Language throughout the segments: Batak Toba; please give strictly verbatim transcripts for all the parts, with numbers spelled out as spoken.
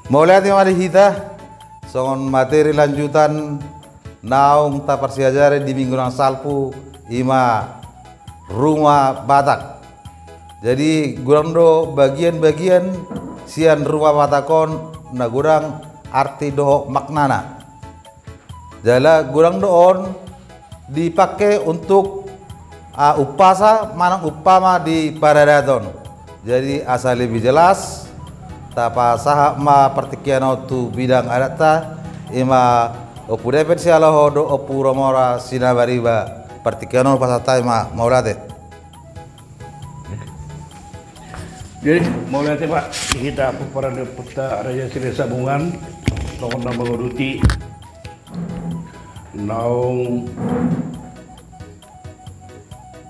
Mauliate ma di hita, songon materi lanjutan naung taparsiajari di minggu na salpu, ima Ruma Batak. Jadi godang do bagian-bagian sian Ruma Batak on na godang arti dohot maknana. Jala godang do on dipake untuk, ah, umpasa manang umpama di paradaton. Jadi asa lebih jelas, tapasahat ma partingkian on tu bidang adatta, ima Ompu Depet Sialoho dohot Ompu Romora Sinabariba. Partingkian on pasahat hami ma, mauliate. Jadi, mauliate, Pak, di hita pomparan ni ompunta Raja Siregar Sabungan, songon na manguduti naung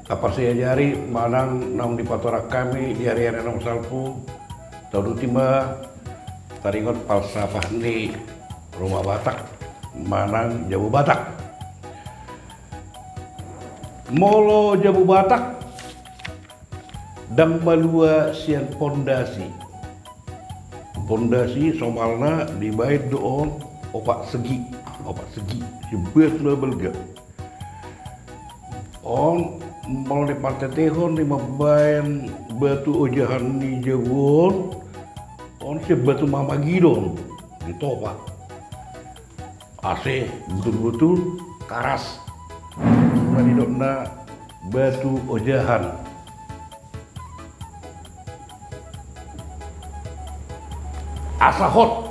taparsiajari manang naung dipatorang hami di ari-ari naung salpu, tauduti ma taringot falsafah ni Ruma Batak manang Jabu Batak. Molo Jabu Batak, ndang malua sian pondasi. Pondasi somalna dibaen do on opat segi, opat segi, sian batu na balga. On, molo dipartetehon, di mambaen batu ojahan ni jabu on, on sian batu mamagi do on ditopa. Asa betul-betul karas. Ima nidokna batu ojahan. Asa hot.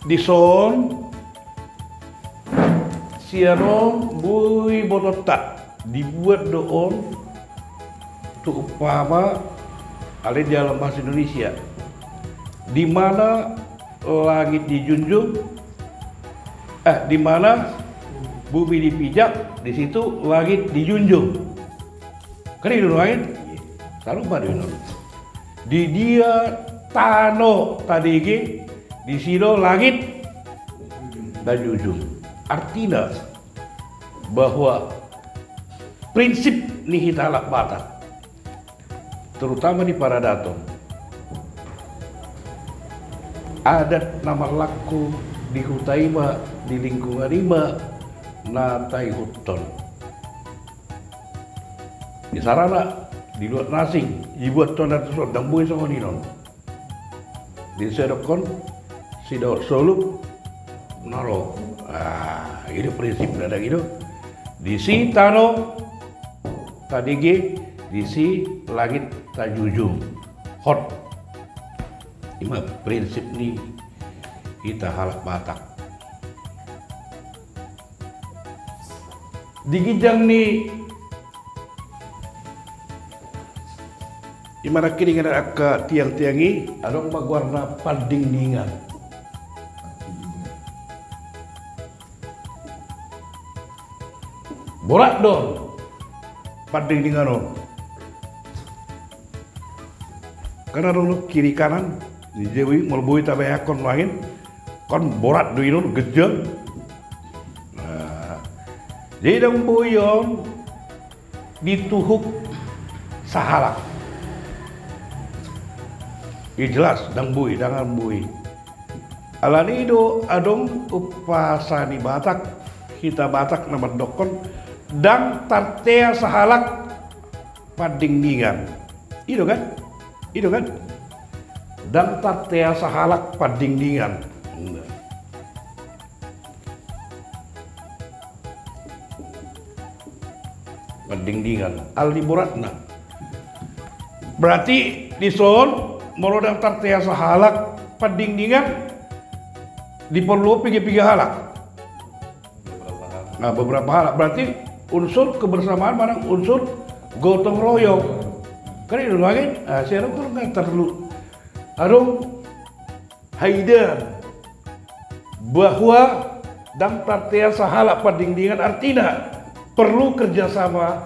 Dison, sian on boi botoonta dibuat do on tu umpama, alai di dalam bahasa Indonesia, di mana langit dijunjung, eh, di mana bumi dipijak, di situ langit dijunjung. Kan i do nuaeng? Sarupa do i non. Di dia tano tadege, disi do langit tajunjung. Artina bahwa prinsip ni hita halak Batak, terutama di paradaton, adat na marlaku di huta i ma, di lingkungan i ma na taihuthon. Misalna, di luat na asing, dibuat do on adat tuson, ndang boi songon i non. Di sai dokkon, sidaon solup na ro. Ah, i do prinsipna, ndang i do. Disi tano tadege, disi langit tajunjung. Hot. Ima prinsip ni hita halak Batak. Di ginjang ni, ima nangkiningan angka tiang-tiang i, adong ma goarna pandingdingan. Borat do on pandingdingan on. Kan adong do kiri kanan ni jabu i, molo boi tabaen angka on nuaeng, kan borat do i non, genjang. Nah, jadi ndang boi on dituhuk sahalak. I jelas, ndang boi, ndang boi. Alani i do adong umpasa ni Batak, hita Batak na mandokkon, ndang tartea sahalak pandingdingan. I do kan? I do kan? Ndang tartea sahalak pandingdingan. Pandingdingan, alani boratna. Berarti dison, molo ndang tartea sahalak pandingdingan, diporluhon piga-piga halak. Nah, beberapa halak. Berarti unsur kebersamaan manang unsur gotong royong. Kan i do nuaeng, ah, sian on kan tarlu. Adong haidaan bahwa ndang tartea sahalak pandingdingan, artina perlu kerjasama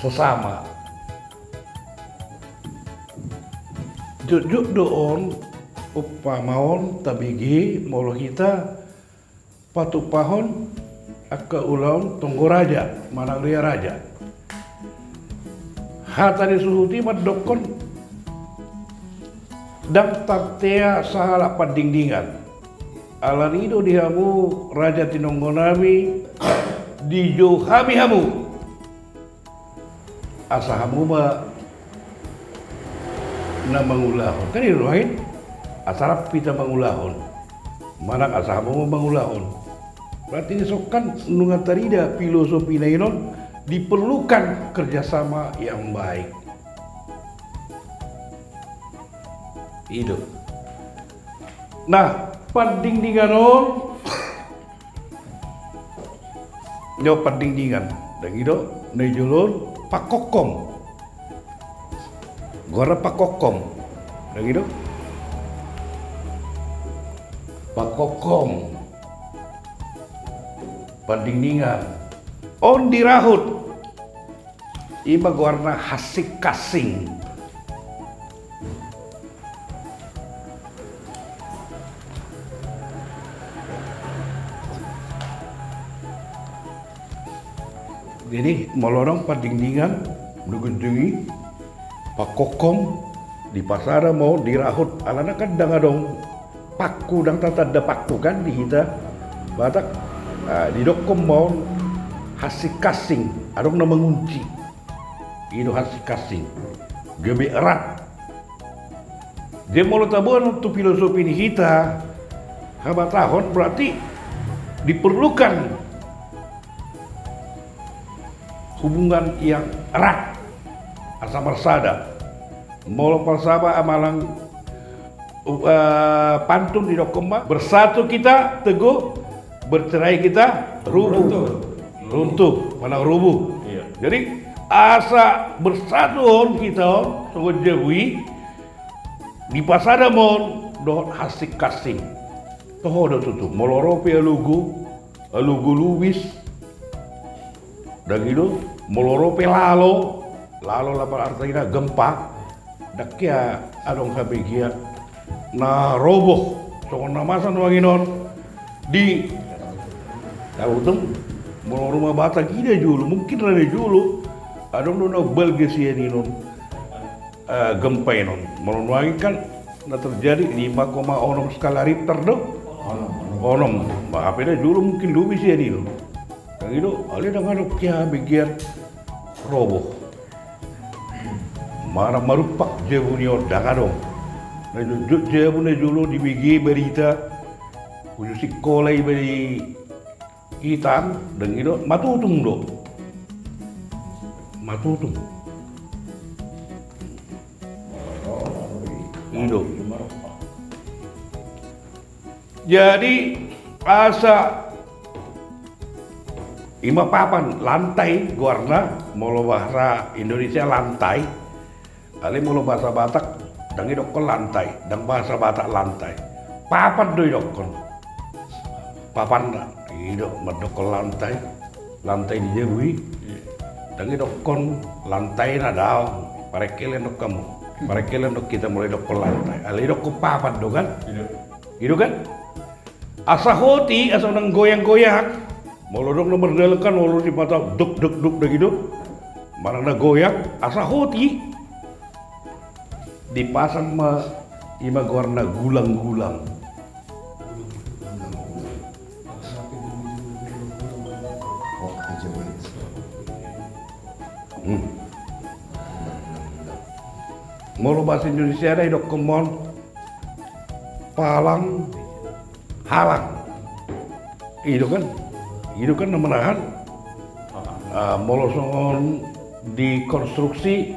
sesama. Jotjot do on, umpama on tabege molo hita patupahon angka ulaon tonggo raja manang ria raja. Hata ni suhut i mandokkon, ndang tartea sahalak pandingdingan. Alani do di hamu raja tinonggonami, dijou hami hamu. Asa hamu ma na mangulahon. Kan i do nuaeng, asa rap hita mangulahon. Manang asa hamu ma mangulahon. Berarti disongkan nunga tarida filosofi na inon, diperlukan kerjasama yang baik. I do. Nah, pandingdingan on, jo pandingdingan. Ndang i do, na i jolo on, pangkongkom. Goarna pangkongkom. Ndang i do. Pangkongkom. Pandingdingan. On dirahut. I ma goarna hansing-kansing. Jadi, molo adong pandingdingan, na gunjung i, pangkongkom, dipasada ma on, dirahut, alana kan ndang adong pangku, ndang tatanda pangku kan di hita Batak. Ah, didokkon ma on hansing-kansing, adong na mangunci. I do hansing-kansing. Gabe erat. Jadi molo taboan tu filosofi ni hita, habatahon berarti diperlukan hubungan yang erat, asa marsada. Molo falsafah manang, eh, pantun didokkon ma, bersatu kita teguh, bercerai kita rubuh. Runtuh. Runtuh, manang rubuh. Iya. Jadi, asa bersatu on hita on, songon jabu i, dipasada ma on dohot hansing-kansing. Toho do tutu, molo ro pe alogo, alogo lubis, ndang i do, molo ro pe lalo, lalo lapan artina gempa, ndang hea adong habegean na roboh, songon na masa nuaeng on di, tahu tu, molo rumah Batak i na jolo, mungkin ra na jolo, adong do na balga sian i on. Eh, gempa i on. Molo nuaeng kan na terjadi lima koma onom skala Richter do. Onom. Onom. Bah, hape na jolo mungkin lobi sian i on. Ndang i do, alai ndang adong hea habegean roboh. Manang marumpak jabu ni on, ndang adong. Na jotjot jabu na jolo dibege barita, uju sikola iba di Itan, ndang i do, matutung do. Matutung. I do. Jadi, asa i ma papan, lantai goarna, molo bahasa Indonesia lantai. Alai molo bahasa Batak, ndang idokkon lantai, ndang bahasa Batak lantai. Papan do idokkon. Papan na, i do, mandokkon lantai. Lantai di jabu i. Ndang idokkon lantai na dao. Parengkel do hamu. Parengkel do hita molo idokkon lantai. Alai idokkon papan do kan? I do. I do kan? Asa hot i, asa unang goyang-goyang. Molo adong na mardalan kan, molo sipata duk, duk, duk, ndang i do. Manang na goyang, asa hot i. Dipasang ma, i ma goarna gulang-gulang. Hmm. Molo bahasa Indonesia na idokkon ma on palang halang. I do kan? I do kan na manahan. Ah, molo songon di konstruksi,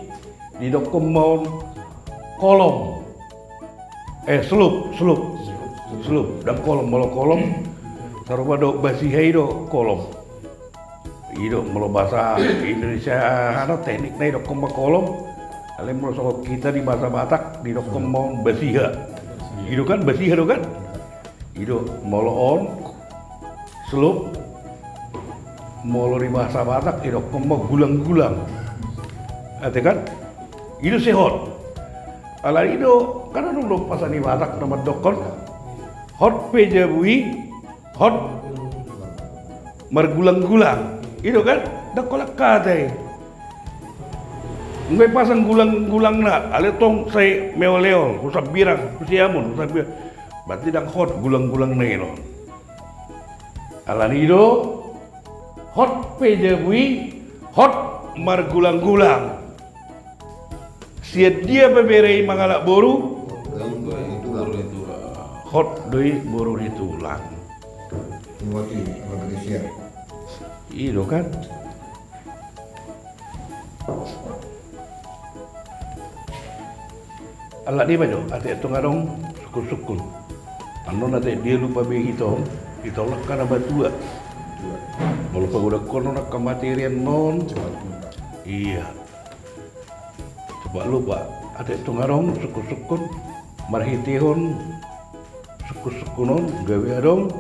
didokkon ma on kolom. Eh, slup, slup. Slup, ndang kolom, molo kolom. Sarupa do basiha i do kolom. I do, molo bahasa Indonesia, anu, teknik na idokkon ma kolom. Alai molo songon hita di bahasa Batak, didokkon ma on basiha. I do kan, basiha do kan? I do, molo on, slup, molo di bahasa Batak, didokkon ma gulang-gulang. Ate kan? I do sai hot. Alai i do, kan adong do pasa ni Batak na mandokkon. Hot pe jabu i, hot margulang-gulang. I do kan? Ndang holan hata i. Nunga dipasang gulang-gulangna, alai tong sai meol-eol, husambirang, huseamon, husambirang. Berarti ndang hot gulang-gulangna i do. Alani i do, hot pe jabu i, hot margulang-gulang. Sian dia pe bere i mangalap boru? Hot do i boru ni tulang. I do kan? Alani i ma jo, ate tung adong sungkun-sungkun. Annon ate dia lupa be hita on, hita on angka na matua. Molo pagodangkon on angka materi annon. Ia. Coba lupa, ate tung adong sungkun-sungkun marhitehon sungkun-sungkun on gabe adong,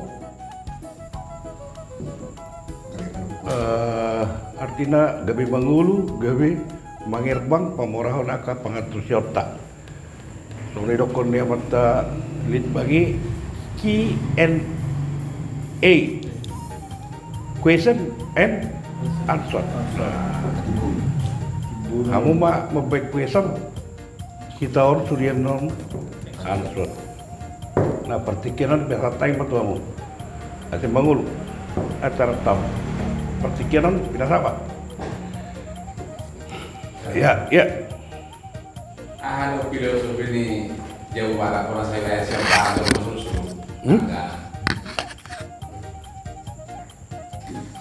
eh, artina gabe mangolu, gabe mangerbang pamorahon angka pangantusionta. Songon na nidokkon ni amanta Litbang i, Q and A. Question and answer. Nah. Hamu ma mambaen question, hita on sude annon answer. Nah, partingkian on biasa tai ma tu hamu. Ate mangolu acara tamu. Partingkian on biasa apa? Ya, ya. Aha do filosofi ni Jawa Barat, orang saya kaya siapa ada masuk. Hmm? Enggak.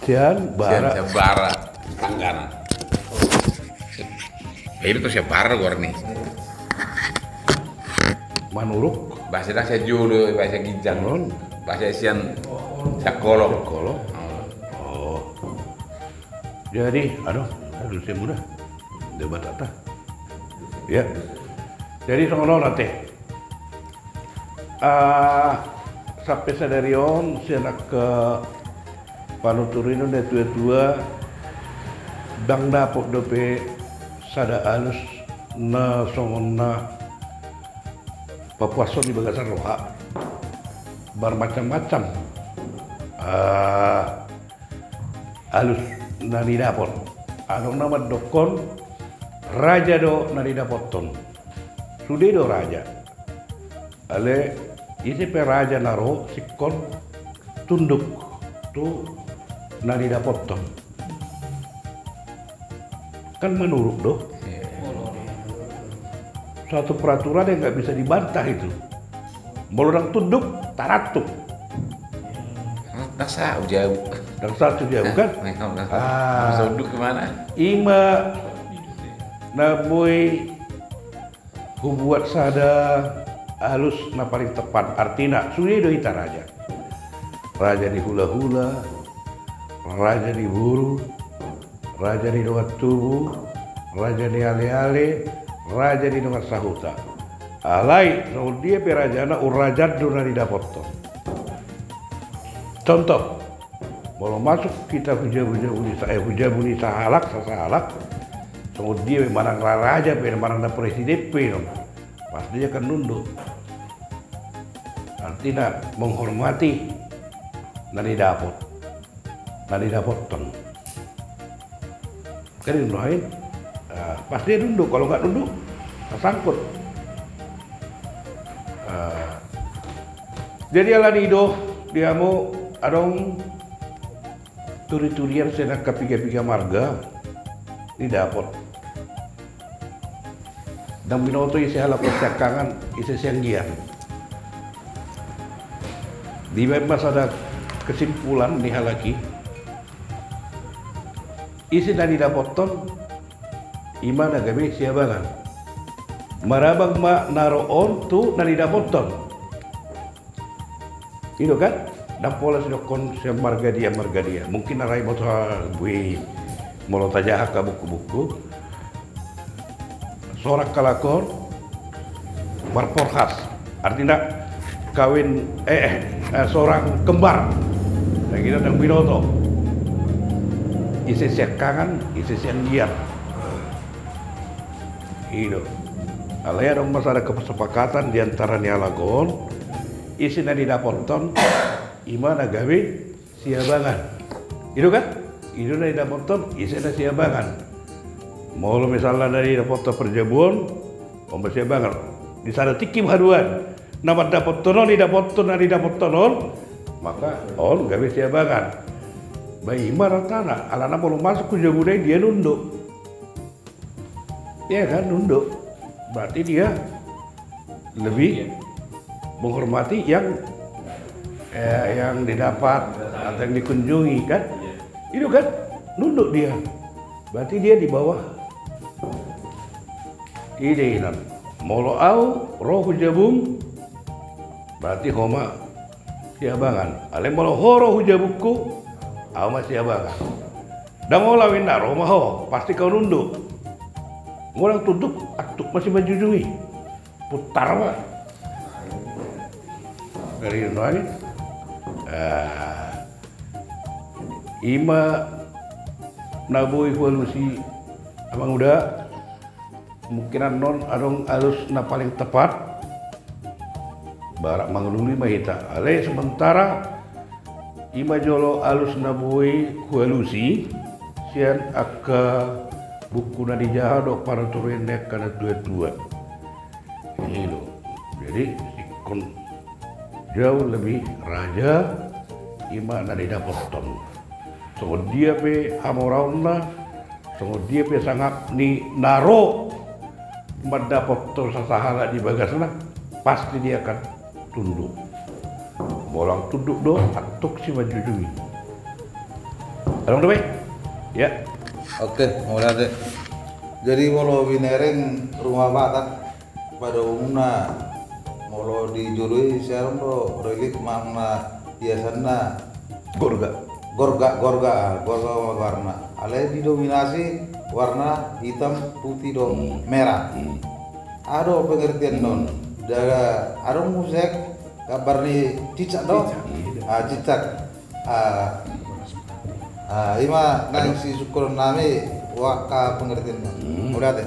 Sian bara. Sian bara. Tanggana. Jadi itu sian bara gua nih. Manuruk. Bahasa dah sian jolo, bahasa ginjang. Bahasa sian sian kolong. Sian kolong. Oh. Oh. Jadi, aduh, aduh, saya muda. Dia batak tah. Ya. Jadi, songon on ate. Ah, sampe sadari on sian angka panutur i na tua-tua, ndang dapot dope sada alus na songon na papuashon di bagasan roha. Marmacam-macam, ah, alus na nidapot. Adong na mandokkon raja do na nidapothon. Sude do raja. Alai ise pe raja na ro singkon tunduk tu na nidapothon. Kan manuruk do. Iya. Suatu peraturan yang nggak bisa dibantah itu. Molo ndang tunduk, tarantuk. Ndang saut jabu. Ndang saut jabu kan? Memang ndang saut. Ah. Tunduk kemana? Ima na boi hubuat sada alus na paling tepat, artina sude do hita raja. Raja ni hula-hula, raja ni boru, raja ni dongan tubu, raja ni ale-ale, raja ni dongan sahuta. Alai songon dia pe rajana, umraja do na nidapothon. Contoh, molo masuk hita hu jabu-jabu ni sa-, eh, hu jabu ni sahalak, sasahalak, songon dia pe manang na raja pe, manang na presiden pe, no. Pasti dia akan nunduk. Artina menghormati na nidapot, na nidapothon. Kan itu lain. Ah, pasti dia nunduk, kalau nggak nunduk, tersangkut. Ah, jadi alani i do di hamu adong turi-turian sian angka piga-piga marga nidapot. Ndang binoto ise halak on siangkangan, ise sianggian. Dibaen ma sada kesimpulan ni halak i. Ise na nidapothon, ima na gabe siabangan. Marabang ma na ro on tu na nidapothon. I do kan? Ndang pola sidokkon sian marga dia, marga dia. Mungkin na ra diboto, bue, molo tajaha angka buku-buku. Sorang halak on marporhas. Artina kawin, eh, eh, eh, sorang kembar. Nah, kita ndang binoto ise siangkangan, ise sianggian. I do. Alai adong ma sada kesepakatan di antara ni halak on, ise na nidapothon, ima na gabe siabangan. I do kan? I do na nidapothon, ise na siabangan. Molo misalna na didapothon parjabu on, on ma siabangan. Di sada tingki ma haduan. Na mandapothon on, didapothon, na didapothon on, maka on gabe siabangan. Ba i ma rarana, alana molo masuk tu jabuna i dia nunduk. Iya kan, nunduk. Berarti dia lebih menghormati yang, eh, yang didapat atau yang dikunjungi kan? Itu kan? Nunduk dia. Berarti dia di bawah. Ide inon. Molo au ro tu jabum, berarti ho ma siabangan. Alai molo ho ro tu jabungku, au ma siabangan. Ndang olo au inna ro ma ho, pasti au nunduk. Molo ndang tunduk, antuk ma simanjujung i. Putar ma. Dari nai. Ah. I ma na boi hualusi amang uda. Mungkin annon adong alus na paling tepat. Barat mangalului ma hita. Alai sementara i ma jolo alus na boi hualusi sian angka buku na dijaha dohot panuturion ni angka na tua-tua. I do. Jadi singkon jauh lebih raja i ma na didapothon. Songon dia pe hamoraonna, songon dia pe sangap ni na ro mandapothon sasahalak di bagasna, pasti dia akan tunduk. Molo ndang tunduk do, antuk simanjujung i. Adong dope? Ya. Oke, mauliate. Jadi molo binereng rumah Batak, pada umumna molo di jolo i sai adong do relief manang na hiasanna gorga. Gorga, gorga, gorga warna. Alai didominasi warna hitam, putih dohot merah. Aha do pengertianna on? Adong muse gambar ni cicak do? Cicak, iya. Ah, cicak. Ah, ah, i ma naeng sisungkunon nami angka pengertianna. Mauliate.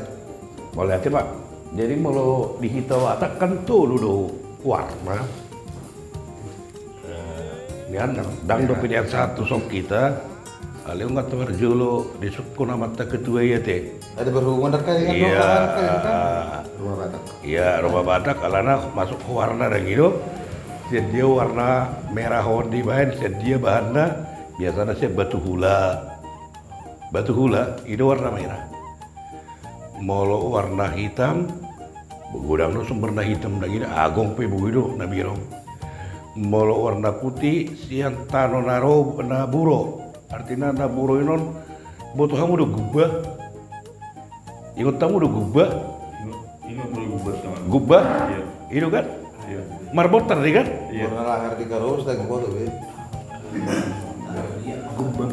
Mauliate, Pak. Jadi molo di hita Batak kan tolu do warna. Eh, nian ndang dope nian sahat tu son hita. Alai nunga taparjolo disungkun amanta ketua i ate. Ada berhubungan dengan rumah Batak. Iya, rumah Batak alana masuk warna dang i do. Sian dia warna merah on dibaen, sian dia bahanna, biasana sian batu hula. Batu hula i do warna merah. Molo warna hitam, godang do sumberna hitam dang i, Agong pe boi do na birong. Molo warna putih sian tano na ro na buro. Artina na buro inon, boto hamu do gubba? Ingot hamu do gubba? Ingot, ingot do gubba, teman. Gubba? Iya. I do kan? Iya. Marbontar do i kan? Iya. Warna lahar di Karo, sedang foto be. Gubba.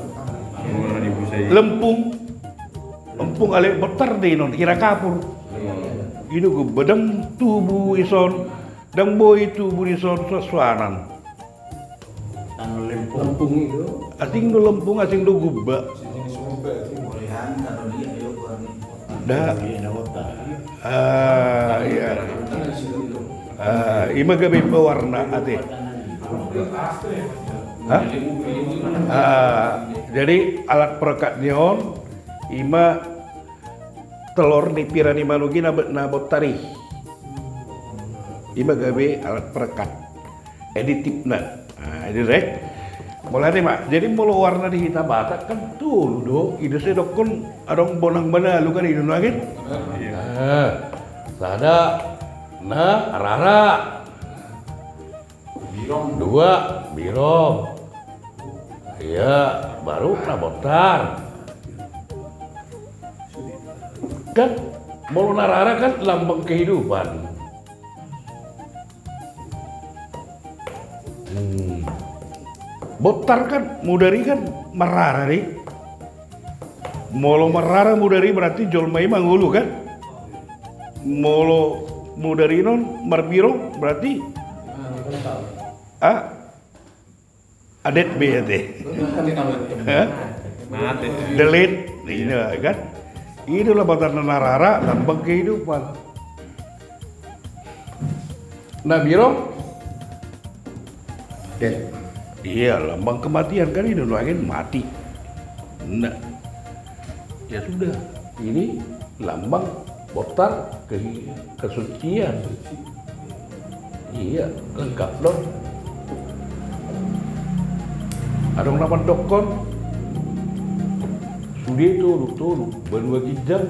Warna di busa i. Lempung. Lempung alai bontar do inon, hira kapur. Iya. I do gubba, dang tubu dison, dang boi tubu dison suansuanan. Tano lempung. Lempung i do. Asing do lempung, asing do gubba. Da. Ah, iya. Ah, i ma gabe pewarna ate. Hah? Ah, jadi alat perekat ni on i ma telor ni pira ni manuk i na, na bontar i. I ma gabe alat perekat. Aditifna. Nah, i do, eh. Molo ate ma, jadi molo warna di hita Batak kan tolu do, i do sai dokkon adong bonang banalu kan i do nuaeng. Iya. Nah, sada na rara. Birong. Dua, birong. Iya, baru na bontar. Kan molo na rara kan lambang kehidupan. Hmm. Bontar kan, mudar i kan marrara do i. Molo marrara mudar i berarti jolma i mangolu kan. Molo mudar i non marbirong berarti, ah, adet be ate. Hah? Mate. Delet, i do kan. I do lambang na rara, lambang kehidupan. Na birong? Death. Iya, lambang kematian kan, i do nuaeng mati. Nah. Ya sudah. Ini lambang bontar kehi-, kesucian. Iya, lengkap do. Adong na mandokkon sude tolu, tolu, banua ginjang,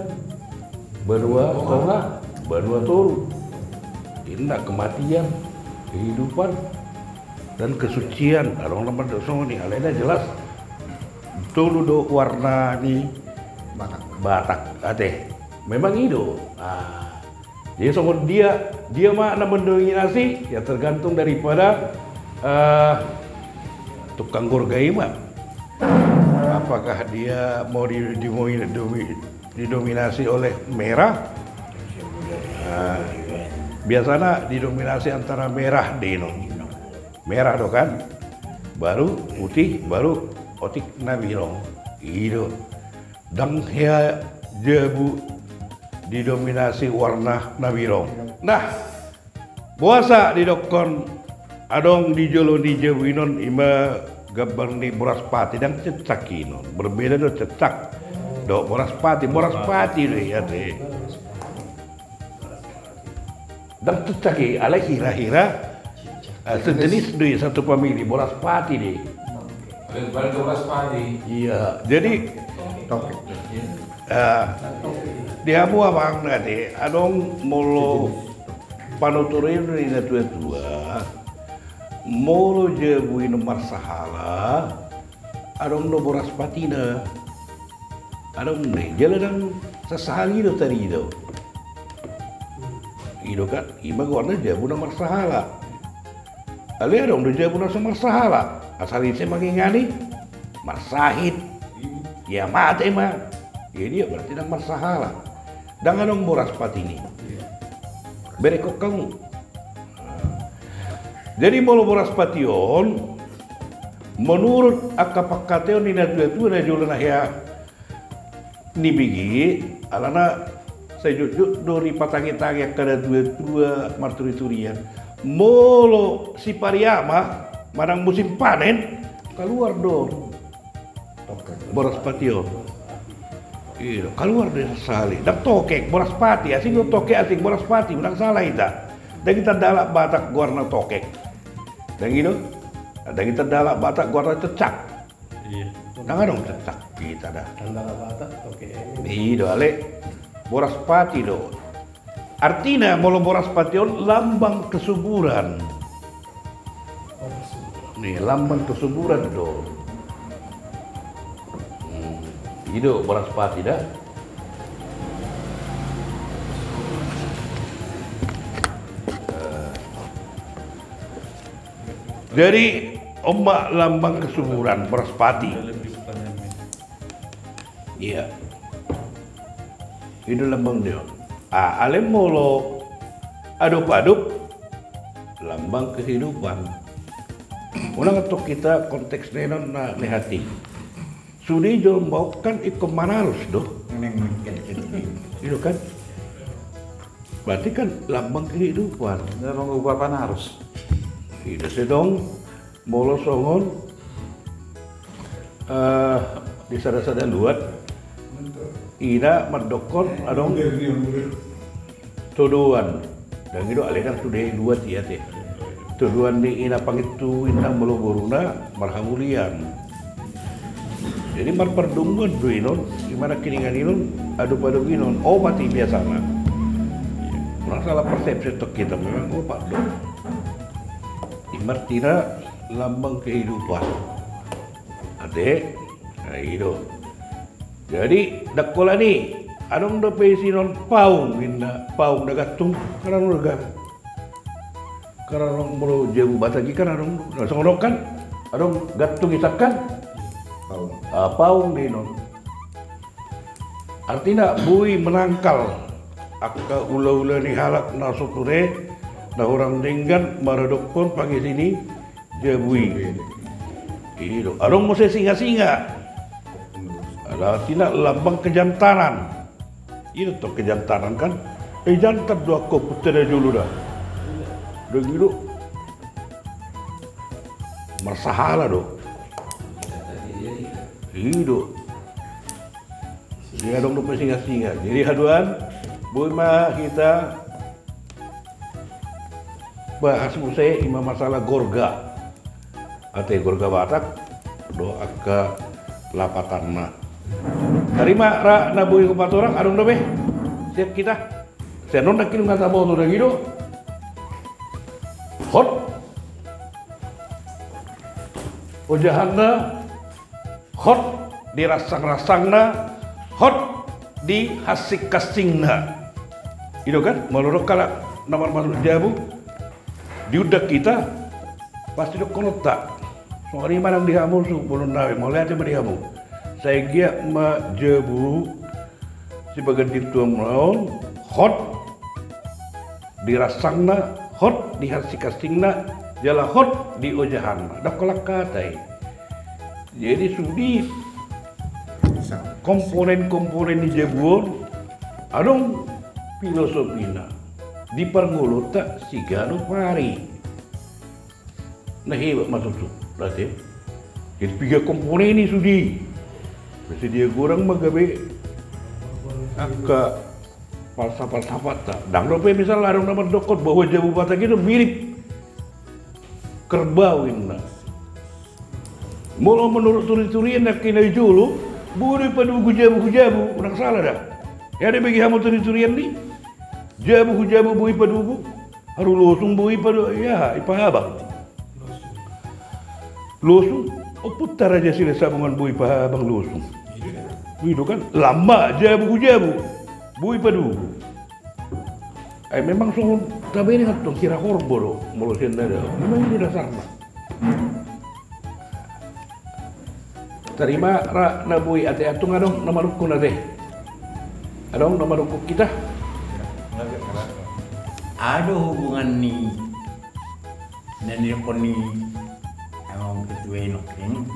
banua tonga, banua toru. Inna kematian, kehidupan, dan kesucian. Adong na mandokkon songon i, alai na jelas tolu do warna ni Batak. Batak, ate. Memang i do. Ah. Jadi songon dia, dia ma na mendominasi, ya tergantung daripada, eh, tukang gorga i ma. Apakah dia mau di, di, domi-, didominasi oleh merah? Nah, biasana didominasi antara merah do i non. Merah do kan? Baru putih, baru otik na birong. I do. Ndang hea jabu didominasi warna na birong. Nah, boasa didokkon adong di jolo ni jabu i non, i ma gambar ni boras pati, ndang cecak i non. Berbeda do cecak dohot boras pati, boras pati do i ate. Ndang cecak i, alai hira-hira, eh, sejenis do i, satu famili, boras pati do i. Balik, balik ke boras pati. Iya, jadi, Tokek. Eh, di hamu amang ate, adong molo panuturan ni na tua-tua, molo jabu i non marsahala, adong do boras patina. Adong do i, jala ndang sasahali do tarida. I do kan, i ma goarna jabu na marsahala. Alai adong do jabu na so marsahala, asal ise mangingani, marsahit, ia mate ma. Jadi ia berarti ndang marsahala. Ndang adong boras pati ni. Berekon hamu. Jadi molo boras pati on, menurut angka pangkataion ni na tua-tua na jolo na hea nibege, alana sai jotjot do dipatangi-tangi angka na tua-tua marturi-turian. Molo si pariama manang musim panen, kaluar do boras pati on. Iya, kaluar do sahali. Ndang tokek, boras pati, asing do tokek, asing boras pati, ndang salah hita. Ndang hita ndalak Batak goarna tokek. Ndang i do, ndang hita ndalak Batak goarna cecak. Iya. Ndang adong cecak hita da. Ndang ndalak Batak, tokek. I do, alai boras pati do. Artina molo boras pati on lambang kesuburan. Ni, lambang kesuburan do. Hmm, i do boras pati da. Eh, jadi on ma lambang kesuburan, boras pati. Iya. I do lambang dia. Ah, alai molo adop-adop, lambang kehidupan. Unang antong hita konteks ni non na negatif. Sude jolma on kan ingkon manarus do. Memang. I do kan? Berarti kan lambang kehidupan. Lambang upa panarus. I do sedang molo songon, eh, di sada-sada luat, ina mandokkon adong todoan. Ndang i do, alai ndang sude luat i ate. Todoan ni ina pangintu inna molo boruna marhamulian. Jadi marpardongan do i non, i ma nangkiningan i non, adop-adop i non, opat i biasana. Unang salah persepsi antong hita, memang opat do. I ma artina lambang kehidupan. Ate, nah, i do. Jadi ndang holan i, adong dope isi non paung, inna paung na gantung, kan adong do ga. Kan adong molo jabu Batak i kan adong, na songon on kan, adong gantung i sangkan. Paung. Ah, paung do i non. Artina boi menangkal angka ula-ula ni halak na so ture, na hurang denggan maradophon pangisi ni jabu i. I do. Adong muse singa-singa. Artina lambang kejantanan. I do tong kejantanan kan. Eh, jantan do angka ompunta na jolo da. Ndang i do. Marsahala do. I do. Jadi adong dope singa-singa. Jadi haduan, boi ma hita bahas muse ima masalah gorga. Ate, gorga Batak dohot angka lapatanna. Tarima ra na boi hupatorang, adong dope? Siap hita. Sian on nangkin nunga taboto dang i do. Hot ojahanna, hot di ransang-ransangna, hot di hansing-hansingna. I do kan, molo adong halak na marmasuk jabu, diundang hita, pasti dohononta, songon i ma nang di hamu, suhut bolon na, mauliate ma di hamu. Sai anggiat ma jabu sipaganjing tuan on hot di ransangna, hot di hansing-hansingna, jala hot di ojahanna. Dang holan hata i. Jadi sude komponen-komponen ni jabu on adong filosofina di parngoluonta siganup ari. Na hebat ma tutu, berarti. Jadi piga komponen i sude. Bisa dia gorang ma gabe angka falsafat-falsafatta. Dang dope misal adong na mandok hot bahwa jabu Batak i do mirip kerbau inna. Molo menurut turi-turian na hinaijolo, boi do ipadugu jabu hu jabu, dang sala da. Ia dibege hamu turi-turian ni. Jabu hu jabu boi ipadugu. Haru losung boi ipadugu, ia ipahabang. Losung, ompunta Raja Silahisabungan boi ipahabang losung. I do kan, lam ma jabu hu jabu boi ipadugu. Ai memang songon tabereng antong hira horbo do, molo sian na da. Memang i do dasarna. Tarima ra na boi, ate, antong adong na manungkun, ate? Adong na manungkun hita? Aha do hubungan ni na nidok ni amang ketua i nangkin?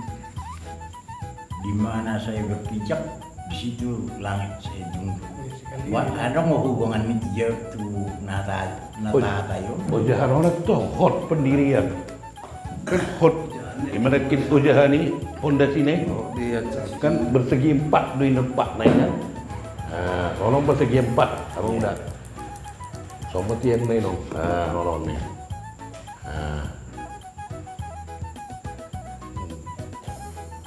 Di mana saya berpijak, di situ langit saya junjung. Wah, adong hubungan ni tu jabu tu na ta-, na tatai on. Ojahan on antong hot pendirian. Kan hot, ima nangkin ojahan i, pondasina i. Kan bersegi empat do i nempatna i kan. Nah, songon bersegi empat, adong da. Songon tiang na i do. Nah, songon i. Nah.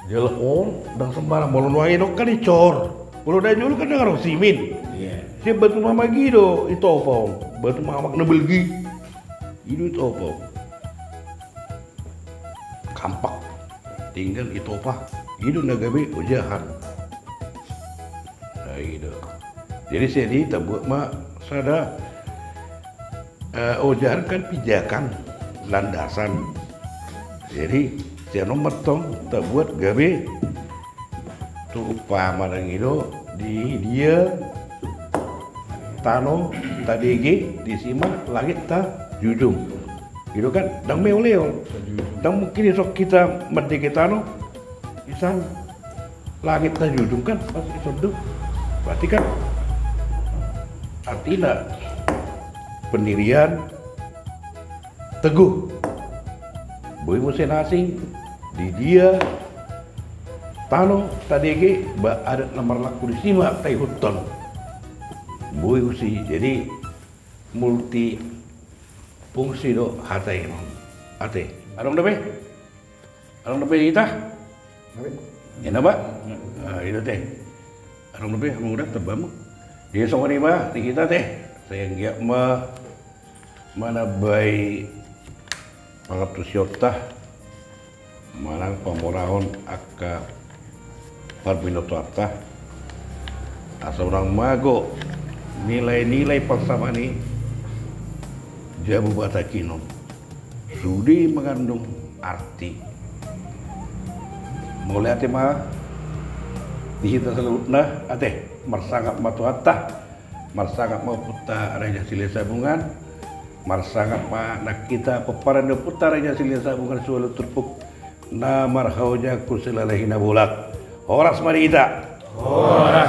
Jala on, dang sembarang, molo nuaeng i do kan dicor. Molo na jolo kan dang adong simin. Sian batu mamak i do itopa on. Batu mamak na balga i. I do itopa on. Kampak. Tinggal itopa. I do na gabe ojahan. Nah, i do. Jadi sian i tabuat ma sada, eh, ojahan kan pijakan, landasan. Jadi sian on ma antong tabuat gabe tu umpama nang i do, di dia tano tadege, disi ma langit tajujung. I do kan, dang meoleol. Dang mungkin dison hita mandege tano, dison langit tajujung kan, pas dison do. Berarti kan artina pendirian teguh. Boi muse na asing, di dia tano tadege, ba adat na marlaku disi ma taihuthon. Boi muse, jadi multifungsi do hata i. Ate, adong dope? Adong dope hita? Enak, Pak? Ah, i do, ate. Adong dope, hamu da, tamba hamu. Jadi songon i ma di hita, ate. Sai anggiat ma manambai pangantusionta manang pamorahon angka parbinotoanta, asa unang mago nilai-nilai falsafah ni jabu Batak i on. Sude mangandung arti. Mauliate ma di hita saluhutna, ate, marsangap ma Tuhanta, marsangap ma Ompunta Raja Silahisabungan, marsangap ma nang hita pomparan ni Ompunta Raja Silahisabungan siualu turpuk na marhaojahan siala hinabolak. Horas ma di hita. Horas.